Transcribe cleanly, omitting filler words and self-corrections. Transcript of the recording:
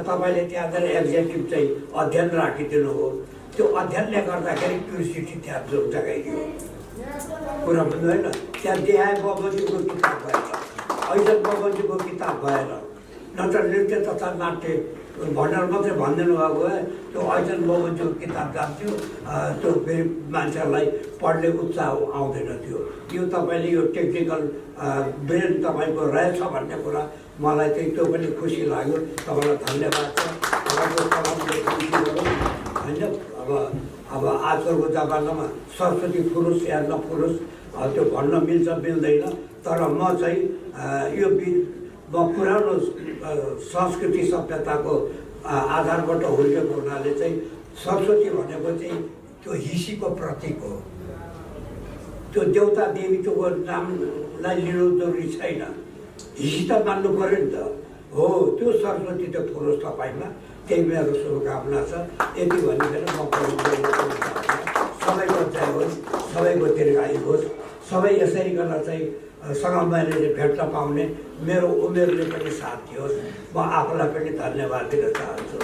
तपाईले त्यहाँ एक्जेक्टिभ चाहिँ अध्ययन राखिदिनु हो, त्यो अध्ययनले गर्दाखेरि क्युरियोसिटी त्यहाँ जगाइदियो कुरा बुझ्नु होइन। त्यहाँ देहाय बमोजिमको किताब भएन, ऐजन बमोजिमको किताब भएन, नत्र नृत्य तथा नाट्य भण्डार मात्रै भनिदिनु भएको भए त्यो ऐजन बमोजिमको किताब जान्थ्यो, त्यो फेरि मान्छेहरूलाई पढ्ने उत्साह आउँदैन थियो। यो तपाईँले यो टेक्निकल ब्रेन तपाईँको रहेछ भन्ने कुरा मलाई चाहिँ त्यो पनि खुसी लाग्यो। तपाईँलाई धन्यवाद छ, तपाईँको कलमले खुसी गरौँ होइन। अब आजकलको जमानामा सरस्वती पुरुष या नपुरुष त्यो भन्न मिल्छ मिल्दैन, तर म चाहिँ यो म पुरानो संस्कृति सभ्यताको आधारबाट हुर्केको हुनाले चाहिँ सरस्वती भनेको चाहिँ त्यो हिसीको प्रतीक हो। त्यो देउता देवीको नामलाई लिनु जरुरी छैन, हिसी त मान्नु पऱ्यो नि त। हो, त्यो सरस्वती त पुरुष तपाईँमा, त्यही मेरो शुभकामना छ। यति भनिकन म सबैको जय होस्, सबैको दीर्घायु होस्, सबै यसरी गर्न चाहिँ सँगमैले भेट्न पाउने मेरो उमेरले पनि साथ दियोस्। म आफूलाई पनि धन्यवाद दिन चाहन्छु।